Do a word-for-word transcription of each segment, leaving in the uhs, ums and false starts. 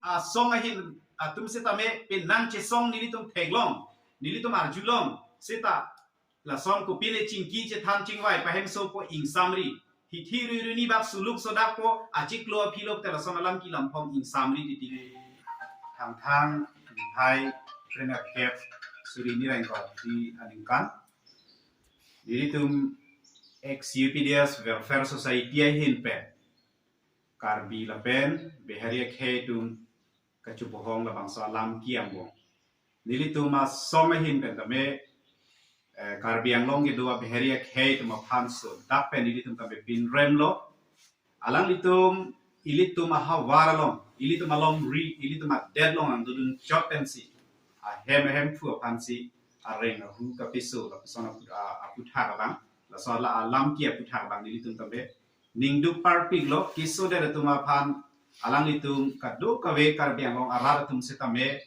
asong ahin atum setame penang chesong nelitum theklong, nelitum arjulong seta lason kopine chingki chethan chingvai pahemsopo ingsamri. Hithi ruiruni bak suluk sodakpo, achiklo aphilok te lason alam kelam phong ingsamri titi. Thangthang, hai, krenerkep, suri nireng koti aningkan. Nelitum ex U P D S Welfare Society ahin pen Karbi lapen Bihari akhei atum kachubohong labangso alam kiambong. Nelitum asong ahin pen tame, eh, Karbi Anglong kedo a-Bihari akhei atum aphan sodak pen nelitum tame pinremlo. Alanglitum, ilitum ahavar along, ilitum alongri, ilitum adet along nangdodun chot pensi, ahem ahemphu aphansi areng ahu kapiso, lapuson apu-, a-, aputhak abang, laso ala alam ki aputhak abang nelitum tame ningduk parpiklo, kesodet atum aphan alanglitum kadokave Karbi Anglong arat atum setame,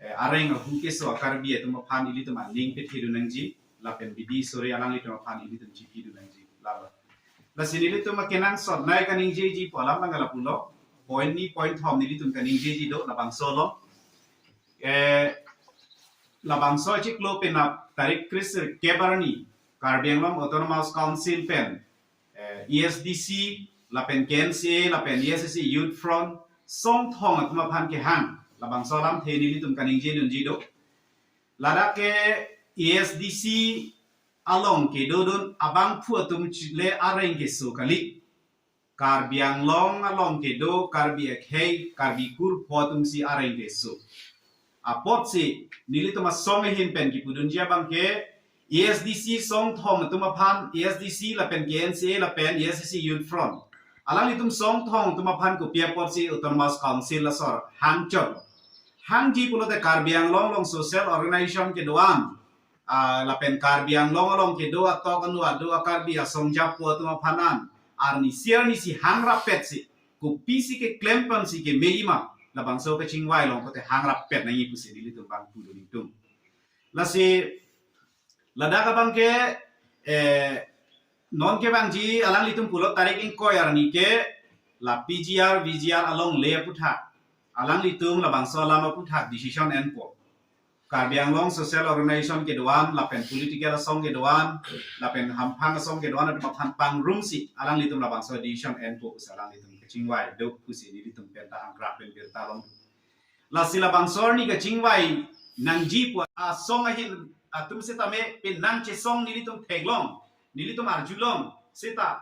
eh, areng ahu keso a-Karbi atum aphan ilitum aning pethedun nangji, lapen bidi sore alanglitum aphan ilitum chipidun nangji. Lalo. Lasi nelitum akenangsot nai kaningjeji pu alam abang lapulo. Point ni point thom nelitum kaningjeji do labangso lo. Eh, labangso chiklo penap tarik kresirkep arni Karbi Anglong Autonomous Council pen, eh, A S D C, lapen K N C A, lapen A S D C Youth Front, songthong atum aphan kehang labangso alamthe nelitum kaningjedunji do. Ladak ke A S D C along kedodun abangphu atum chile areng keso kali. Karbi Anglong along kedo Karbi akhei, Karbi kurpho atumsi areng keso. Apotsi nelitum asong ahin pen kipudunji abang ke A S D C songthong atum aphan, A S D C lapen K N C A lapen A S D C Youth Front, alanglitum songthong atum aphan kopi apotsi Autonomous Council asor hangchot. Hangji pulote Karbi Anglong along social organization kedo-an, ah, lapen Karbi Anglong along kedo atok anu adu a-Karbi asong japo atum aphan an arnisi arnisi hangrap petsi, kopisi keklem ponsi kemeji ma, labangso kachingvai along pote hangrap pet nangji pusi nelitum abang pudun nelitum. Lasi ladak abang ke, eh, non kevangji alanglitum pulo tarik ingkoi arni ke la P G R, V G R alongle aputhak alanglitum labangso alam aputhak decision enpo. Karbi Anglong social organization kedo-an, lapen political asong kedo-an, lapen hamphang asong kedo-an atum aphan pangrumsi alanglitum labangso decision enpo pusi alanglitum kachingvai do pusi nelitum penta angkrak pen birta long. Lasi labangso arni kachingvai nangji pu asong ahin atum setame penang chesong nelitum theklong, nelitum arjulong seta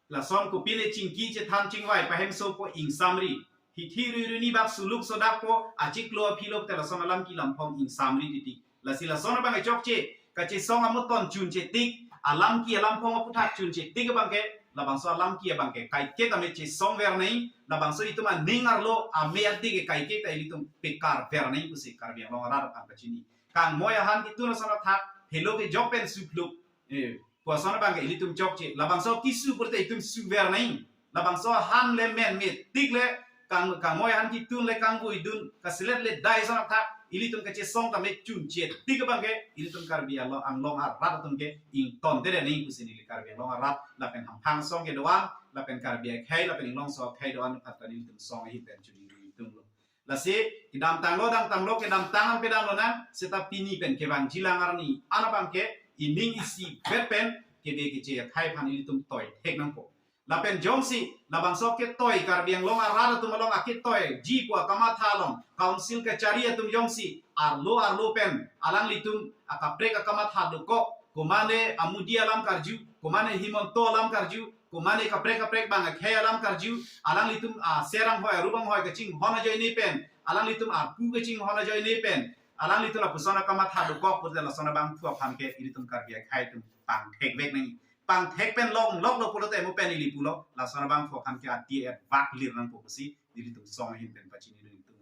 lason kopine chingki chethan chingvai pahemsopo ingsamri. Hithi ruiruni bak suluk sodakpo, achiklo aphilok te lason alam kelam phong ingsamri titi. Lasi lason abang chokche, kachesong amuton chunche tik, alam ki alam phong aputhak chunche tik abang ke, labangso alam ki abang ke kaiketa me chesong ver nai, labangso itum aning arlo ame adik ke kaiketa ilitum pekar ver nai pusi Karbi Anglong arat aphan pachini. Kangmoi ahan kitun ason athak, helo kejok pen supluk, eh, pu ason abang ke ilitum chokche. Labangso kisu pulote itum su ver nai. Labangso ahan le men me tik le kang, kangmoi ahan kitun le kangvoi dun, kaselet le dai ason athak, ilitum kachesong tame chunche tik abang ke ilitum Karbi Anglong, Anglong arat atum ke ingtonte de nai pusi neli Karbi Anglong arat lapen hamphang asong kedo-an, lapen Karbi akhei, lapen Inglongso akhei do-an aphan ta nelitum song ahin pen chuningri itum lo. Lasi kedamtanglo, damtanglo, kedamtang an pedamlonang, seta pini pen kevangjilang arni an abang ke ining isi bet pen kebe keche akhei aphan ilitum toi thek nangpo. Lapen jongsi labangso ketoi Karbi Anglong arat atum along aketoi ji pu akamatha along Council kachari atum jongsi arlo arlo pen alanglitum akaprek akamatha dokok, komane Modi alam karju, komane Himanta alam karju, komane kaprek kaprek bang akhei alam karju, alanglitum, ah, serang hoi, arubang hoi kachinghon ajoine pen, alanglitum apu kachinghon ajoine pen, alanglitum lapuson akamatha dokok pulote lason abangphu aphan ke ilitum Karbi akhei atum pangthek vek nangji. Pangthek pen longloklo pulote mo pen ili pulo, lason abangphu aphan ke ati et vak lir nangpo pusi nelitum song ahin pen pachini nelitum.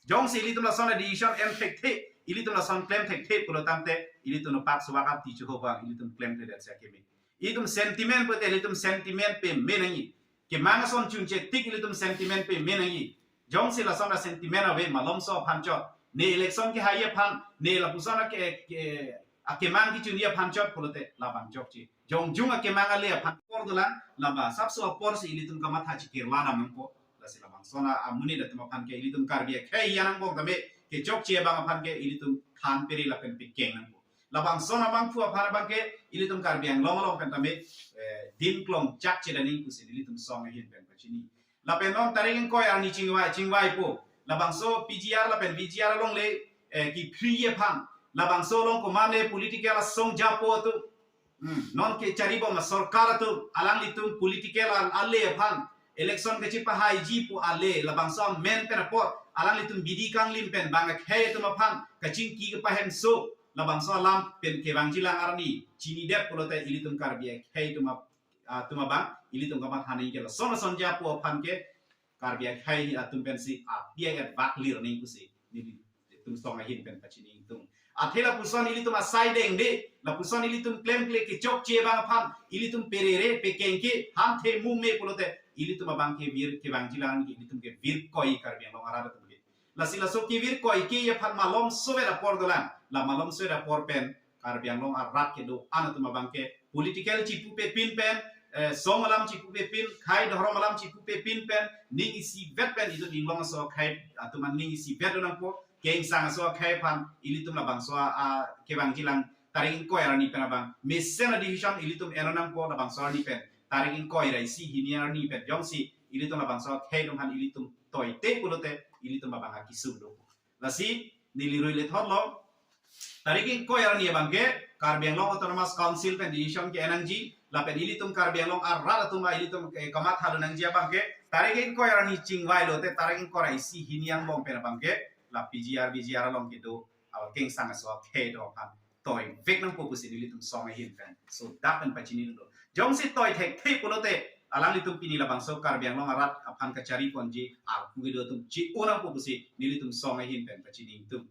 Jongsi ilitum lason a-decision en thekthe, ilitum lason klem thekthe pulo tangte, ilitum no pak subak ap ti chuho bang, ilitum klemkledet si akeme. Ilitum sentiment pulote, ilitum sentiment pame nangji. Kemang ason chunche tik ilitum sentiment pame nangji. Jongsi lason a-sentiment ave malomso aphan chot, ne election kehai aphan, ne lapuson ake, ke, akemang kechun aphan chot pulote labang chokche. Jongjung akemang ale aphan apor dolang, laba asapso aporsi ilitum kamatha chikirla dam nangpo. Lasi labangson amonit atum aphan ke ilitum Karbi akhei angbong tame kechokche abang aphan ke ilitum than pere lapen pekeng nangpo. Labangson abangphu aphan abang ke ilitum Karbi Anglong along pen tame eh, din klong chak chedaning pusi ilitum song ahin pen pachini. Lapen non tarik ingkoi arni chingvai chingvaipo. Labangso P G R lapen V G R along le eh, kepri aphan. Labangso along komatne political asong japo atum. Hmm, non kechari bom asorkar atum, alanglitum political al-, ale aphan election kachipahaiji pu ale, labangso amen pen apor alanglitum bidi kanglim pen bang akhei atum aphan kachingki kepahemso, labangso alam pen kevangjilang arni chinidet pulote ilitum Karbi akhei atum ap-, atum abang ilitum kamatha nangji ke lason lason japo aphan ke Karbi akhei atum pensi api agat vak lir nangji pusi nelitum song ahin pen pachini ingtung. Athe lapuson ilitum asai dengde, lapuson ilitum klemkle kechokche abang aphan ilitum perere pekengke hanthe mume pulote ilitum abang kevir kevangjilang ke ilitum kevir koi Karbi Anglong arat atum ke. Lasi laso kevir koike aphan malom sovet apor dolang. La malom sovet apor pen Karbi Anglong arat kedo-an atum abang ke political chipupepin pen, eh, song alam chipupepin, khei dhorom alam chipupepin pen, ning isivet pen itum inglong aso khei atum an ning isivet do nangpo, kengsang aso khei aphan ilitum labangso a, a kevangjilang tarik ingkoi arni pen abang mesen a decision ilitum eno nangpo labangso arni pen, tarik ingkoi ra isi hini arni pen jongsi ilitum labangso khei atum aphan ilitum toite pulote ilitum abang akisung do. Lasi neli rui lethot lo. Tarik ingkoi arni abang ke Karbi Anglong Autonomous Council pen decision ke-en nangji, lapen ilitum Karbi Anglong arat atum ba ilitum ke kamatha do nangji abang ke tarik ingkoi arni chingvai lote tarik ingkoi ra isi hini angbong pen abang ke la P G R V G R along kedo, ah, kengsang aso khei do aphan toivek nangpo pusi nelitum song ahin pen so dak pen pachini lo. Jongsi toi thekthe pulote alanglitum pini labangso Karbi Anglong arat aphan kachari ponji arpu kedo atum chi-o nangpo pusi nelitum song ahin pen pachini ingtung.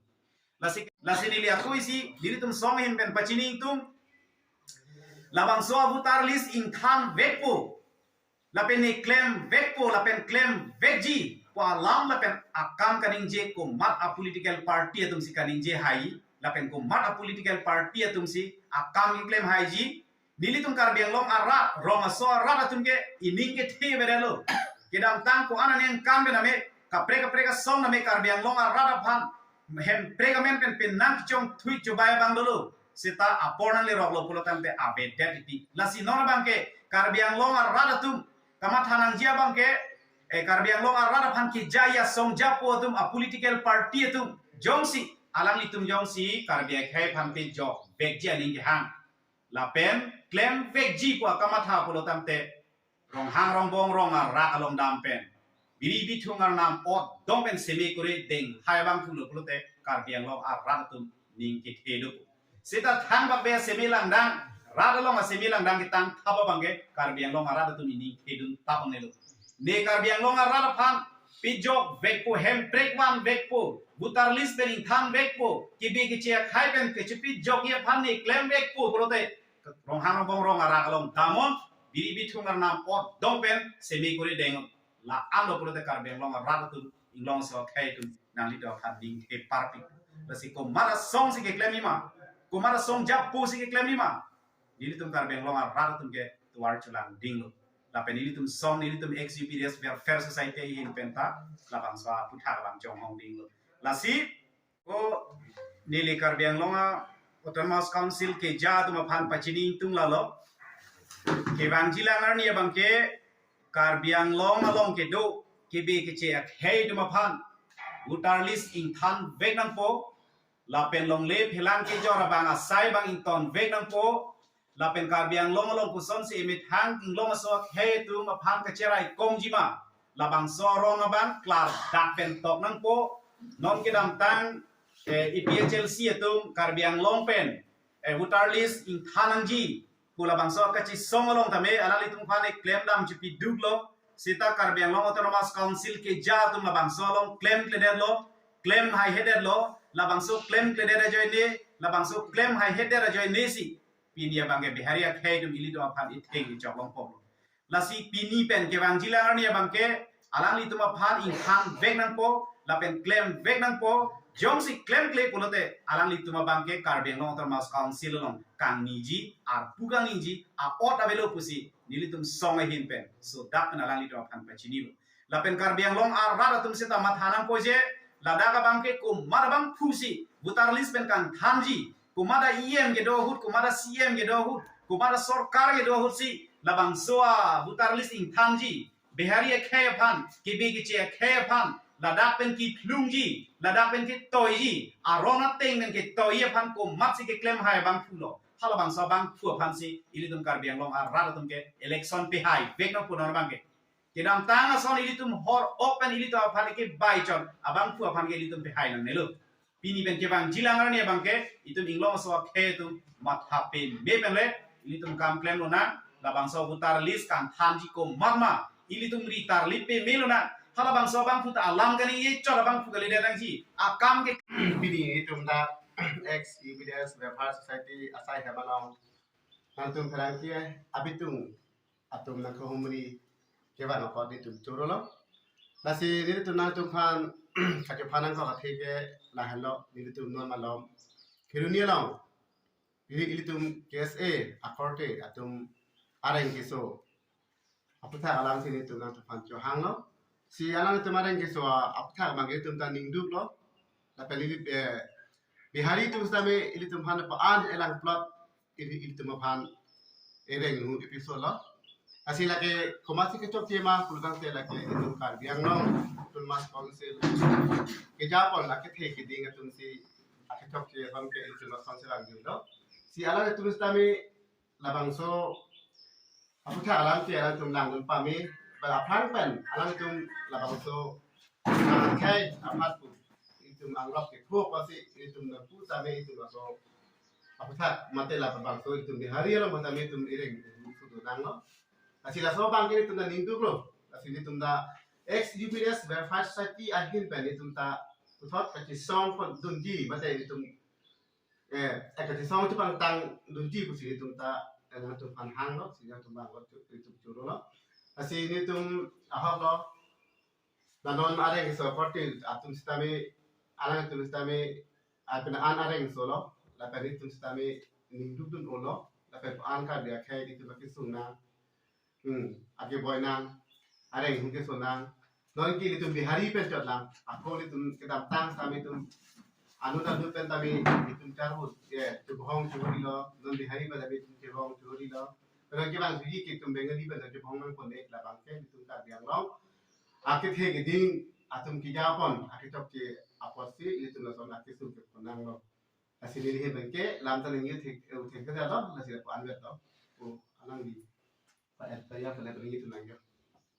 Lasi, lasi neli ako isi nelitum song ahin pen pachini ingtung. Labangso a voter list ingthan vekpo, lapen ne klemvekpo, lapen klemvekji pu alam lapen akam kaningje komat a political party atum si kaningje hai, lapen komat a political party atum si akam keklem haiji. Nelitum Karbi Anglong arat, rong aso arat atum ke ining kethe vedetlo. Kedamtang ko-an aningkan pen ame, kaprek kaprek asong ame Karbi Anglong arat aphan hemprek amen pen penang kechongthui chobai abang dolo. Seta apor nangleroklo pulo tangte avedet iti. Lasi non abang ke Karbi Anglong arat atum kamatha nangji abang ke, eh, Karbi Anglong arat aphan keja asong japo atum a political party atum jongsi alanglitum jongsi Karbi akhei aphan pejokvekji aning kehang lapen klemvekji pu akamatha pulo tangte Ronghang Rongbong Rong Arak along dam pen, biri bithung arnam ot dong pen seme kore deng hai abang pulo pulote Karbi Anglong arat atum ning kethe do. Seta thangbak be seme langdang, rat along aseme langdang ketang thap abang ke Karbi Anglong arat atum ining thedun tap angnelo. Ne Karbi Anglong arat aphan pejokvekpo, hemprek vanvekpo, voter list pen ingthanvekpo, kebe keche akhei pen kechepejokji aphan ne klemvekpo pulote Ronghang Rongbong Rong Arak along damnon, biri bithung arnam ot dong pen seme kore deng. La-an lo pulote Karbi Anglong arat atum inglong aso akhei atum nanglitum aphan ning the parpik. Lasi komat asong si keklem ima, komat asong japo si keklem ima, nelitum Karbi Anglong arat atum ke tovar cholang dinglo. Lapen nelitum song, nelitum ex U P D S Welfare Society ahin penta labangso aputhak abang chonghong dinglo. Lasi ko neli Karbi Anglong a Autonomous Council keja atum aphan pachini ingtung lalo. Kevangjilang arni abang ke Karbi Anglong along kedo kebe keche akhei atum aphan voter list ingthanvek nangpo, lapen longle phelang kejor abang asai abang ingtonvek nangpo, lapen Karbi Anglong along kosonsi emethang inglong aso akhei atum aphan kacherai kongji ma, labangso aron abang klardak pen tok nangpo. Non kedamtang, eh, A P H L C atum Karbi Anglong pen, eh, voter list ingthan nangji pu labangso kachesong along tame alanglitum aphan ne klemdam chipiduklo. Seta Karbi Anglong Autonomous Council keja atum labangso along klemkledetlo, klem haihedetlo, labangso klemkledet ajoine, labangso klem haihedet ajoine si pini abang ke Bihari akhei atum ilitum aphan itheng ichok longpoklo. Lasi pini pen kevangjilang arni abang ke alanglitum aphan ingthanvek nangpo, lapen klemvek nangpo. Jongsi klemkle pulote alanglitum abang ke Karbi Anglong Autonomous Council along kangniji, arpu kangniji a-ot avelo pusi nelitum song ahin pen so dak pen alanglitum aphan pachinilo. Lapen Karbi Anglong arat atum seta matha nangpo je, ladak abang ke komat abangphu si voter list pen kangthanji, komat a E M kedo ahut, komat a C E M kedo ahut, komat a sorkar kedo ahut si labangso a voter list ingthanji, Bihari akhei aphan, kebi keche akhei aphan, ladak pen kephlungji, ladak pen ketoiji, aron ateng pen ketoiji aphan komat si keklem hai abangphu lo. Halabangso abangphu aphan si ilitum Karbi Anglong arat atum ke election pehai vek nangpo non abang ke. Kedamtang ason ilitum hor ok pen ilitum aphan ke bai chon, abangphu aphan ke ilitum pehai nangnelo. Pini pen kevangji lang arni abang ke itum inglong aso akhei atum matha peme pen le ilitum kam klem lonang, labangso voter list kangthanji komat ma ilitum ri tarlip peme lonang. Halabangso abangphu ta alam kaningje chot abangphu kalidet nangji, akam ke pini itum dak ex U P D S Welfare Society asai hem along nangtum pherangke abitung atum nangkehumri kevan apot nelitum choro lo. Lasi nelitum nangtumphan kachephan nangkok athe ke lahenlo, nelitum non malom Kheroni along ili- ilitum K S A akorte atum areng keso aphuthak alam si nelitum nangtumphan chohanglo. Si alangtum areng keso aphuthak abang ke itum ta ningduklo. Lapen ili, eh, Bihari atum sitame ilitum aphan pa-an elang plot ili- ilitum aphan ereng hu episode lo. Lasi lake komat si kechokche ma pulotangte lake itum Karbi Anglong Autonomous Council kejapon lake the keding atum si akechokche aphan ke ilitum aphan selang dilo. Si alangtum sitame labangso aphuthak alam ke alangtum langdun pame, ba aphrang pen alangtum labangso akhei aphan pu itum angrok ketho apotsi itum nangpu tame itum laso aphuthak mate labangso itum Bihari along tame itum ereng sudu nanglo. Lasi laso abang ke itum ta ningduklo. Lasi itum ta ex U P D S Welfare Society ahin pen itum ta puthot kachisong pon dunji mate itum eh, eh, kachisong chepangtang dunji pusi itum ta, eh, nangtumphan hanglo, si nangtum abang itum choro lo. Lasi nelitum ahok lo, la non areng keso akorte atum sitame, alangtum sitame, apena an areng keso lo, lapen itum sitame ningdukdun-o lo, lapen an Karbi akhei itum akesung nang, hmm, akeboi nang, areng hu keso nang. Non ke itum Bihari pen chot lang, ako itum kedamtang sitame itum anut anut pen tame itum charhut, ye, chebohong chori lo, non Bihari pen tame itum chebohong chori lo. Pen kevangji ke itum Bengali pen chebohong nangpo ne, labang ke itum Karbi Anglong akethe keding atum kejapon akechokche apotsi itum lason akesung kepon nanglo. Lasi neli ahin pen ke lam ta ningje thek, eh, thek ke lo, lasi lapu anvet lo. O, alang di. Pa et pa ya pa le pen ningje tu nangjo.